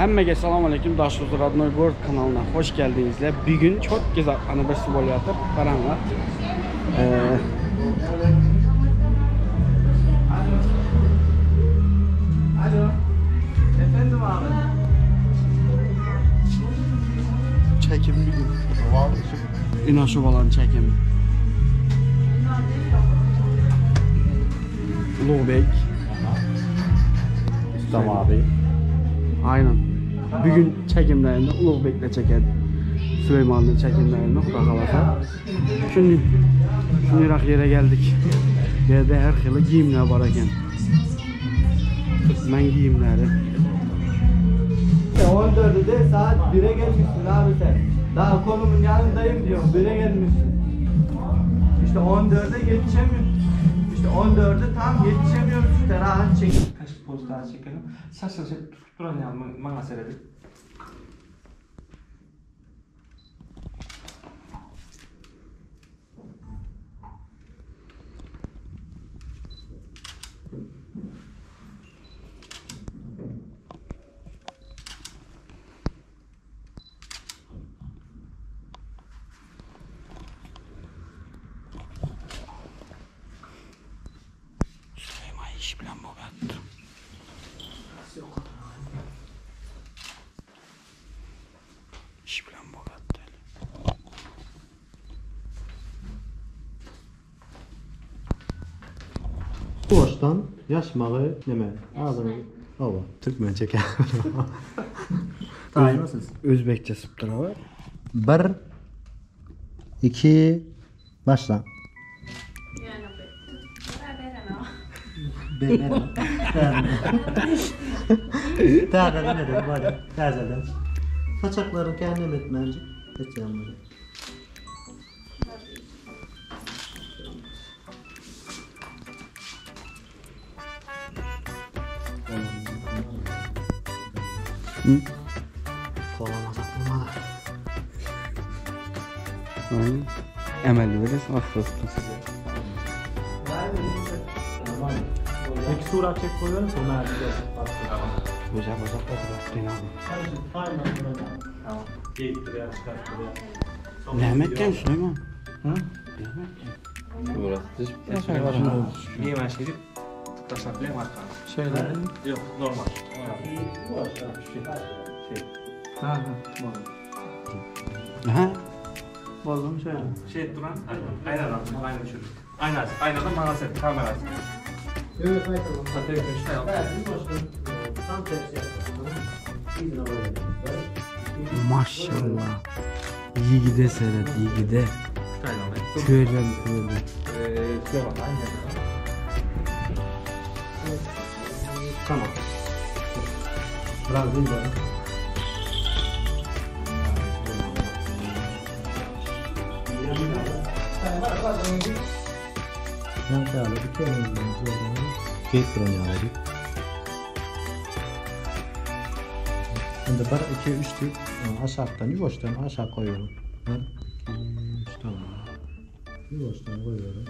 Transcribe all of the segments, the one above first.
Hemmege salam aleyküm Daşoguz Rodnoy Gorod kanalyna hoş geldinizler. Bir gün çok güzel anniversary bolýadyr. Garaňlar. Ee, Alo. Efendim abi. Çekim bir gün. Ina şu bolan çekim. Ulug'bek. İslam abi. Aynen. Bir gün çekimlerini Ulug'bek'le çeken. Süleyman'ın çekimlerini Xuda xalasa. Şimdi şunday yere geldik. Yerde her xili giyimler var eken. Türkmen giyimleri. 14'ü de saat 1'e gelmişsin abi sen. Daha konumun yanındayım diyorum. 1'e gelmişsin. İşte 14'e yetişemiyorum. İşte 14'e tam yetişemiyoruz işte rahat çek. Kaç poz daha çekelim. Saçla şey tutup duran ya bana seyredin. Süleyman iş bilen bogattı. İş bilen bogattı. Boştan yaşmagy neme? Ağzını Ova. Türkmen çeker. Özbekçe sıptıra var. 1 2 başla. Täzeden edelim hadi. Täzeden. Saçakları kendim etmence. Eteceğim böyle. Kolamaz aklıma. Aynen. Emel verirsin aslı. Peki surat çek koyuyorum sonra Boca boca boca Aynen. Tamam. Geyik duruyor, çıkart duruyor. Mehmet gel Süleyman. Hı? Mehmet Niye ben şey deyip taşak bile marka. Şöyle. Yok normal. Şey. Ha ha. Aha. Bozdum şöyle. Şey duran aynadan ayna şöyle. Ayna aynadan bana set kamera. Evet, haydi. Zaten köşe yap. Tam tersi yapalım. İzine koyalım. Maşallah. Yigide seyret yigide. Aynadan. Tüylen tüylen. Eee Süleyman aynen. Tamam. Biraz ince. Yan bir kere Geyik duran yağladık. Şimdi 1, 2, 3 deyip aşağıdan yuvaştan aşağı koyuyorum. 1, 2, 3 tamam. Yuvaştan koyuyorum.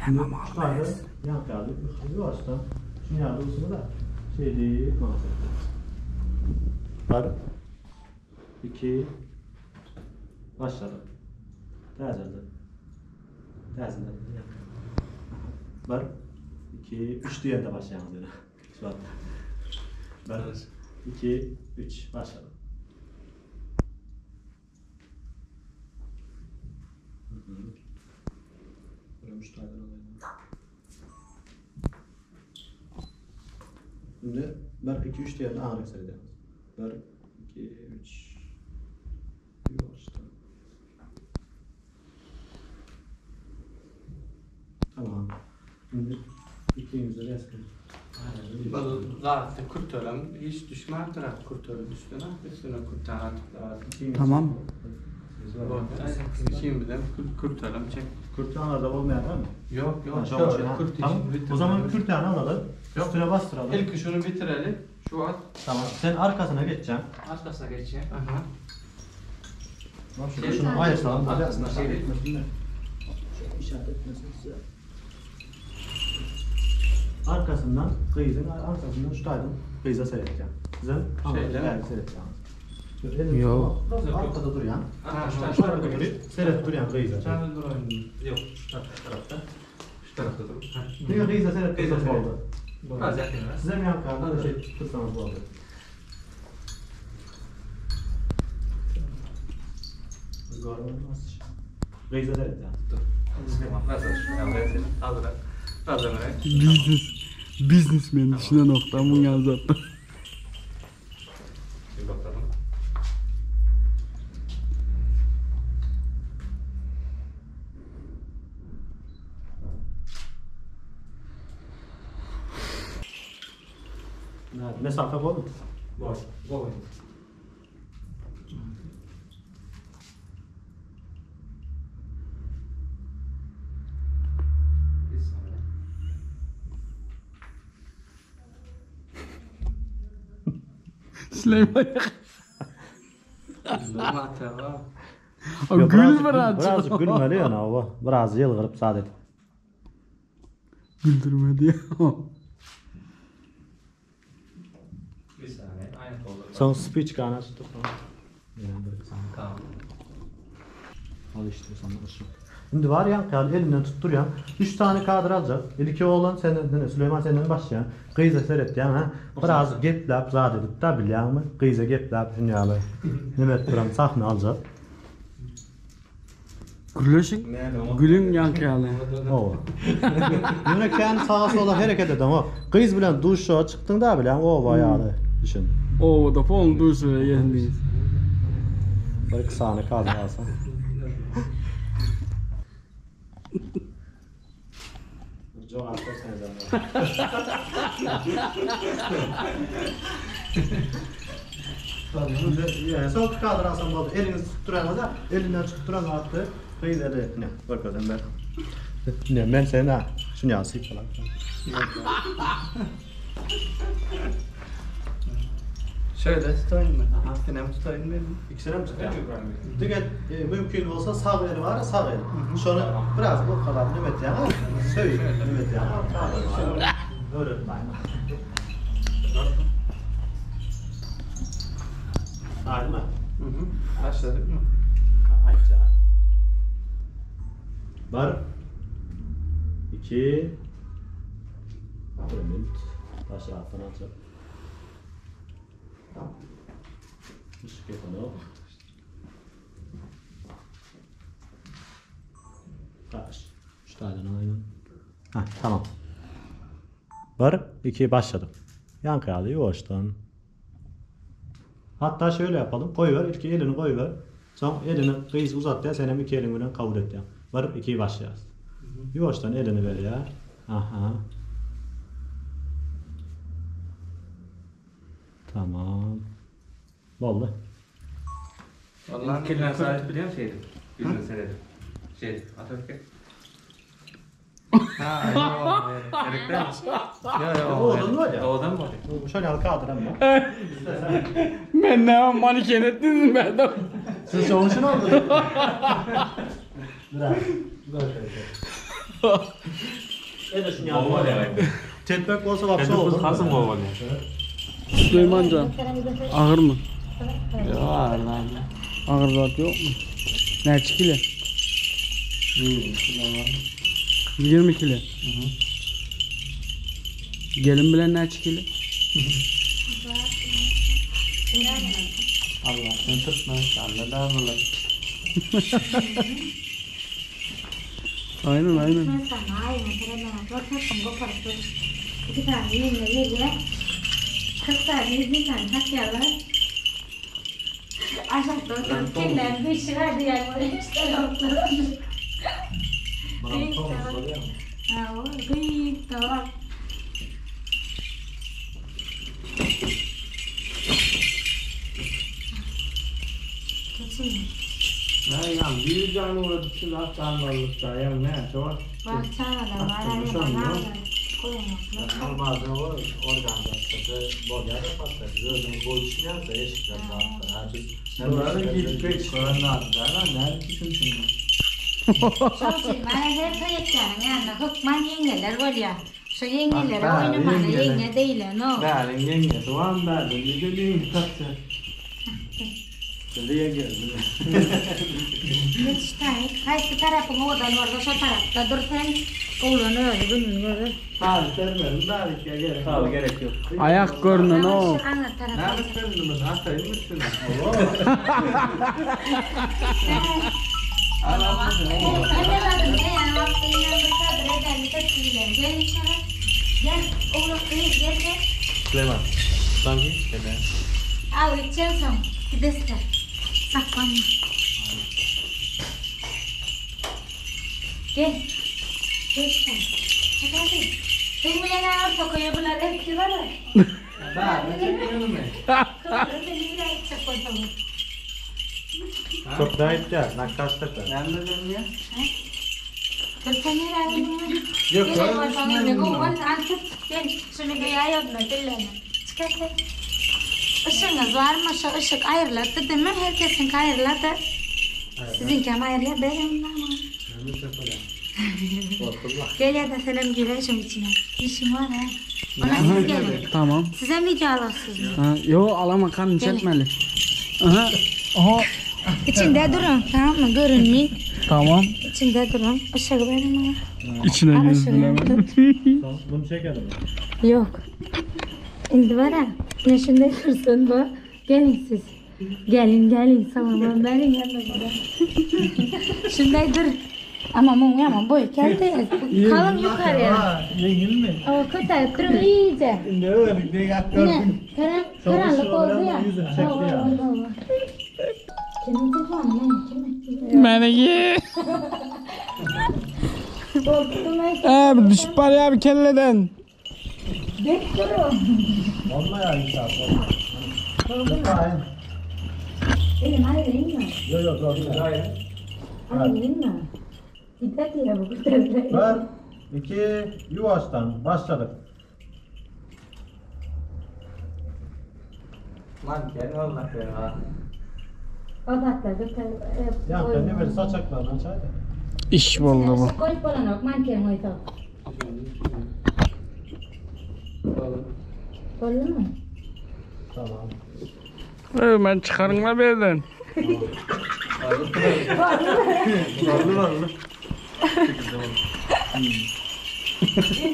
Tamam Çıkardı, yan kaldı. Yuvaştan. Şunu yardı olsun da şey değil, maalesef. 1, 2, başladı. Təzədən. Təzədən. 1, 2, 3 deyəndə başlayalım dedi. Şu an. 1, 2, 3, başladı. Hı hı. Böyle üç tane alayım. Şimdi 1, 2, 3 deyəndə ağır seyredeceğiz. 1, 2, 3. Yavaştan. Tamam. Şimdi ikimiz de resmen. Zaten kurtaralım. Hiç düşme artık kurtarın üstüne. Üstüne kurtar artık lazım. Tamam. Şimdiden kurtaralım çek. Kürtane olmayan var mı? Yok yok. Ha, şu an- Kurt Tamam. O zaman kürtane alalım. Yok. Üstüne bastıralım. İlk şunu bitirelim. Şu an Tamam. Sen arkasına geçeceksin. arkasına geçeyim. Aha. Tamam şunu, şunu ayırsalım. Arkasına şey etmesin de. Şu işaret etmesin size. Arkasyndan gyzyň arkasyndan şu taýdan gyza seretýän. Sizem şeýle seretýäňiz. Ýok. Arkada durýan. Şu tarapda durup seret durýan gyza. Yok şu tarafta. Şu tarafta dur. Ha. Diňe gyza seret Gyza dursa seret. boldy. Biraz yakın. Sizem ýaňkardan şey tutsanız boldy. Gyza seretýän. Dur. Süleyman biraz az. Al bırak. Az bırak. Biznes biznesmen düşünen nokta bunun zaten. Bir bakalım. Mesafe bol mu? Boy. Boy. Bir saniye. Süleyman Gül biraz. Birazcık gülmeli yani o. Biraz yılgırıp saadet. Güldürmedi ya. Bir saniye. Aynı kolda. Son speech kana tutup. Tamam. Al işte sana ışık. Şimdi var ya yani elinden tutturuyan. 3 tane kadr alacak. İlki oğlan senden, Süleyman senden başlayan. Kıyza seret yani ha. Biraz geplap zat edip da bilýän mi? Kıyza geplap dünyalı. Nimet duran sahne alacak. Gülüşün. Gülün yankıyalı. O. Yine kendi sağa sola hareket eden o. Kız bilen duşa çıktın da bilen o bayağı düşün. Oo da fon duşu geldiniz. Bir sahne kadr alsan. Cevap versene Yani son kadr alsam oldu. Elinizi tutturan da elinden tutturan attı. Kız eli. Ne? Bak o ben. Ne ben sen ha. Şunu yansıyıp falan. Şöyle tutayım mı? Sinem tutayım mı? İkisini mi tutuyor? Diňe e, mümkün bolsa sağ eli var, sağ eli. Şonu biraz bu kadar nümet yana, söy nümet yana. Öğretmeyin. Aydın mı? Hı hı. Başladık mı? Ayça. Bir, iki, bir minut. Aşağıdan açıp. Işık yapalım. Kaç? Üç tane aynen. Ha tamam. Bir, iki başladım. Yan kağıdı yavaştan. Hatta şöyle yapalım. Koyuver, ilk elini koyuver. Son elini kız uzat ya, sen hem iki elin bilen kabul et ya. Bir, iki başlayacağız. Yavaştan elini ver ya. Aha. Tamam. Oldu. Vallahi Kelime sahip biliyor musun şeydi? Yüzünü seyredip. Şey, Atatürk'e. Ha, yok. Erik'te mi? Yok yok. Oğlun var ya. Oğlan mı oluyor? Şöyle halka atıram mı? Ben ne maniken ettiniz ben de. Siz çoğuşun oldu. Biraz. Biraz şöyle. şunu Baba demek. Tetmek olsa bapsa olur. Kasım baba ne? Süleyman Can. Ağır mı? Yok ağır lan. Ağır zat yok mu? Ne kilo? 20 kilo. Gelin bilen ne kilo? Allah sen Türkmenistan'da da bulur. Aynen aynen. Türkmenistan aynen İki tane yiyinle yediler. 40 tane 100 tane takıyorlar. Aşağıda oturup kimler bir şey vardı yani oraya işte yoklar. Ha o gıyık da var. Geçin. Ne ya bir tane uğradı silah tanrılıkta ya ne çok. Bak çağla var ya bana koyamam. Normalde o organizasyonda bol yer yapmazsa biz öyle bol düşünüyoruz da eşitler dağıtlar. Ha biz Bunları gitmek sorunlar ne düşünsün. Şol şey, bana her toý etýäniň ýanynda hökman ýeňňeler bolýar. Şu ýeňňelere Bak, oýnamana ýeňňeler. ýeňňe diýlen o. Bäriň ýeňňesi barmy bärde nirden ýeňňe tapjak. Şunda ýeňňe. Geç taýyk. Haýsy tarapyň owadan bolsa şo tarapda dur sen. Oglan özi gününi görer. Haly sermedim bärikge gerek. Haly gerek ýok. Ayak görünenok. Şu aňyr tarapa. Näme etmeli muny ataýyn mı üstüne? Al al. Gel oğlum kız gel gel. Süleyman. Sanki gel. Al içen son. Gidesin. Saklanma. Gel. Gel sen. Hadi hadi. Sen bilen ağır sokuyor bunlar hepsi var ya. Bärde çekmiyorum ben. Kızları beni bile içecek koyalım. Çok daha ihtiyar. Nakkaşlık var. Nerede dönüyor? Dur sen nereye gidiyorsun? Yok, Gel öyle bakalım, düşünmedim ne bunu. bu? Artık gel şunu gıyayım da dillerini. Çıkar sen. Işığınız var mı? Şu ışık ayrıladı değil mi? Herkesin ayrıladı. Sizinki ama ayrıla benim ama. Gel ya da selam gireceğim içine. İşim var ha. Ona siz gelin. Tamam. Size mi video alasınız? Ha, yo alama kanı çekmeli. Aha. Aha. İçinde durun tamam mı? Görünmeyin. Tamam. İçinde durun. Işığı verin bana. İçine Al göz ışığı bilemedim. tut. Bunu çekelim. Yok. Indi var ha. Ne şimdi dursun bu. Gelin siz. Gelin gelin tamam benim yanıma. Şimdi dur. Ama mum ama boy geldi. Kalın yukarıya. Yengil mi? O kötü durun iyice. Ne öyle ne Yine gördün? karan, karanlık oldu ya. Yüzünü çekti ya. Kimin telefonu ne? Kimin? Meneki. Korktum ben. Abi düşüp var ya bir kelleden. Bek durun. Olma ya insan. Olma. Benim ayrıyım mı? Yok yok yok. Ayrıyım mı? Dikkat ya bu kurtarlar. Bir, iki, yuvaştan başladık. Lan gel vallahi ya. Odakla Ya ben ne böyle saçaklarını açaydı. İş oldu bu. Koyup olan ok manken koydu. Oldu mu? Tamam. Hemen çıkarın la bir yerden. Varlı varlı.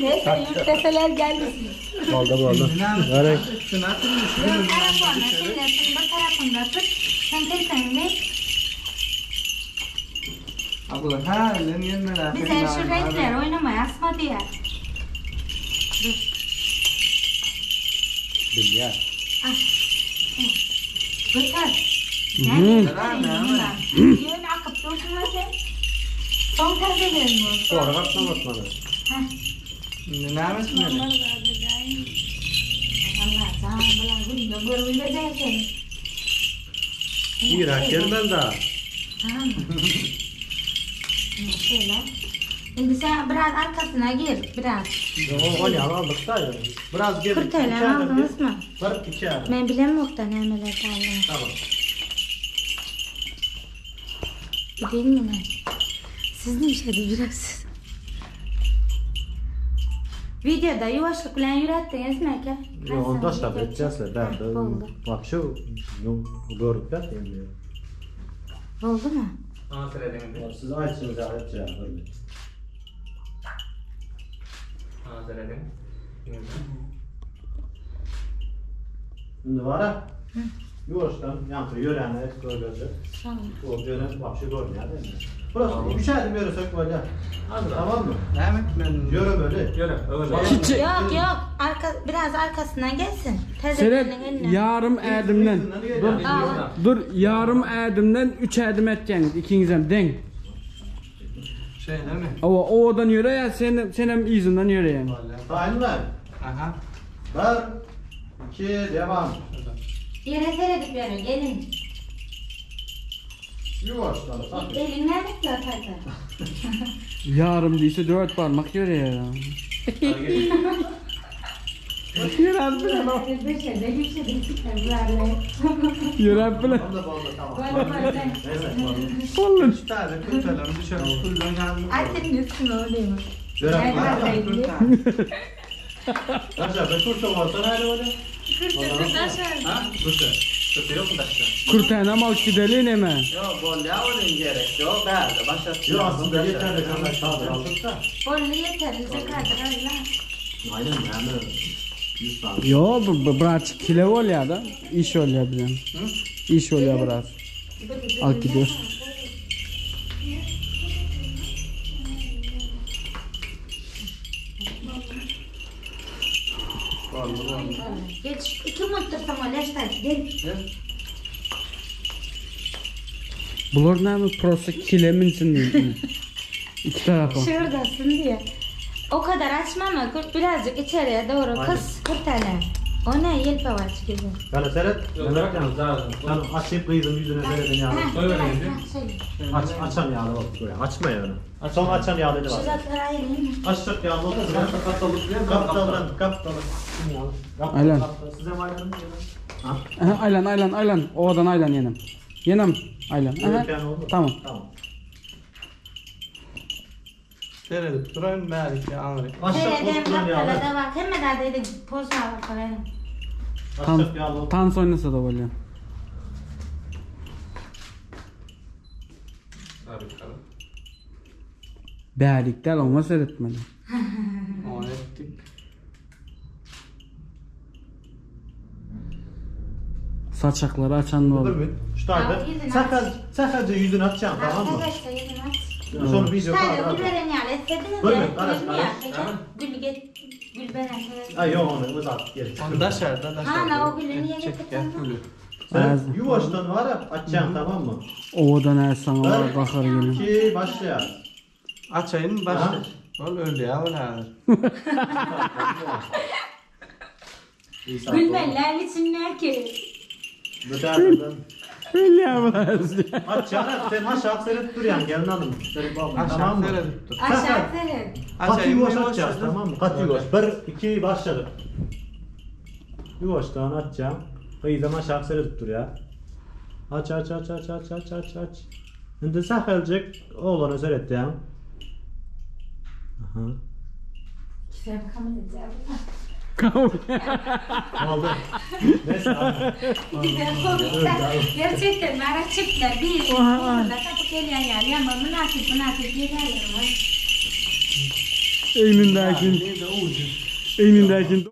Neyse yükleseler gelmesin. Oldu oldu. Nereye? Üstüne atılmış. Yok tarafına şeylesin bu tarafında tut. Sen telefonu ver. Abla ha lan gelme lan. Bize şu renkler oynamaya asma diye. Dur. Bilya. Ah. Götür. Yani Yön akıp dursun hadi. Son tezelerin bu. Sonra katlamasmadı. Ne yapıyorsun Allah can bulan günde görmeyeceksin. İrak gelmez daha. Tamam mı? Şöyle. Şimdi sen biraz arkasına gir biraz. O o aldık da ya. Biraz geri. 40 TL aldınız mı? 42 adım. Ben bilem yok da nemeler aldım. Tamam. Gideyim mi ben? Siz ne işledi biraz siz? Videoda yuvaşlık bilen yürüttiniz mi ki? Yok onda şap edeceğiz ben de. Oldu. Bak şu görüp de Oldu mu? Ana seyredin. Siz açsınız ya edeceğim. Ana seyredin. Şimdi var ha. Yuvaştan yankı yörene et böylece. Tamam. O yören bak şu görmüyor değil mi? Burası üç adım yürüsek böyle. Tamam mı? Ne yapıyorsun? Yürü böyle. Yürü öyle. Hiç Yok yok. Arka, biraz arkasından gelsin. Tezeklerinin Seret eline. yarım erdimden. Dur. Aa, Dur yarım erdimden üç erdim etken ikinizem den. Şey değil mi? Ama ovadan yürü ya sen sen hem izinden yürü yani. Aynı mı? Aha. Bir, iki, devam. Yere seyredip yürü gelin. Yuvaştan. Bak. Elinden tutuyor teyze. Yarım değilse dört parmak yürü ya. Yürü bile o. Bir şeyde bir şeyde çıkar böyle. Yürü bile. Tamam da oldu tamam. Böyle böyle. Neyse. Oğlum. Üç tane kurtaralım dışarı kullan geldim. Ay senin üstüne olayım. Yürü. Ben Kurtar. Daşarda kürte bolsa näle bolýar? Kürtesi daşarda. Kürte. Kürte ýokmy daşda? Kürtänem alyp gideli neme? Ýok, bolýa onuň gerek ýok, bärde başa. Ýok aslynda ýeterli kadar kadr aldyk-da. Boldy ýeterlice kadr aldyk. Aýnen näme 100 sany. Ýo bu birazçyk kile bolýar-da. Iş bolýar bilen. Iş bolýar biraz. Alyp gidiyor. Geç 2 minut dursaň bolýar ştaý gel. Bular näme prosta kile minsin diýip. Iki tarapa. Şygyrdasyn diýe. O kadar açma ama kürt birazcık içeriye doğru kys kürtene. O ne ýelpewaç gibi. Gala seret. Sen açyp gyzyň ýüzüne sereden ýaly. Aç, açan ýaly bolup durýar. Açma ýöne. Soň açan ýaly edip Şu aç. zatlary aýyrayyn mı? Açjak ýaly bolup durýar. Gapdaldan, gapdaldan. Aýlan. Size aýlan. Ha? Aha, aýlan aýlan aýlan. Owadan aýlan ýenem. Ýenem aýlan. Aha. Ýöne oldu. Tamam. Tamam. Seredip durayım bäriki aňry. Açjak Seredem bolup duran gapdala ýaly. da bak hemme zat edin. Pozma bak verin. Açjak ýaly bolup. Tans oýnasa da bolýar. Sabit kalın. Bärik däl oňa seretmeli. Onu etdik. Saçaklary açan da Dur olur. bir. Şu taýda. Al, ýüzüni Sakal, sakalca ýüzüni açaň, tamam mı? Arkadaşlar yüzünü aç. Şonu video Sadece kadr gül al. veren yani etsediniz Buyurun, ya. araş, Gül araş. ya. Peki, Gül get gül veren. Ay yok onu uzat. Gerek. Onu daşarda daşarda. Ha, na o gülü niye Çek gel getirdin? gülü. Sen yuvaşdan var ya açaň tamam mı? Owadan är sana var bakar gelin. 2 başla. Açayım başla. Ol öldü ya ol häzir. Gülmeler içinler ki. Bu taraftan. Hülya biraz. Açaň sen aşağı seyret durýan gelin hanım. Seyret babam, Aşağı tamam mı? seredip dur. Aşağı seret. Katı Açayım yuvaş bir açacağız başladı. tamam mı? Katı yuvaş. 1 2 başladık. Yuvaşdan açacağım. Gyzam aşağı seyredip dur ya. Aç aç aç aç aç aç aç aç. Indi sahaljik oğlana seyretdim. Aha. Güzel bakalım edeceğim. Oldu. Neyse abi. Güzel komikler. Gerçekten merak çıktılar. Bir burada kapı gelen yani ama münasip münasip yerler var. Eynindäkin. Eynindäkin.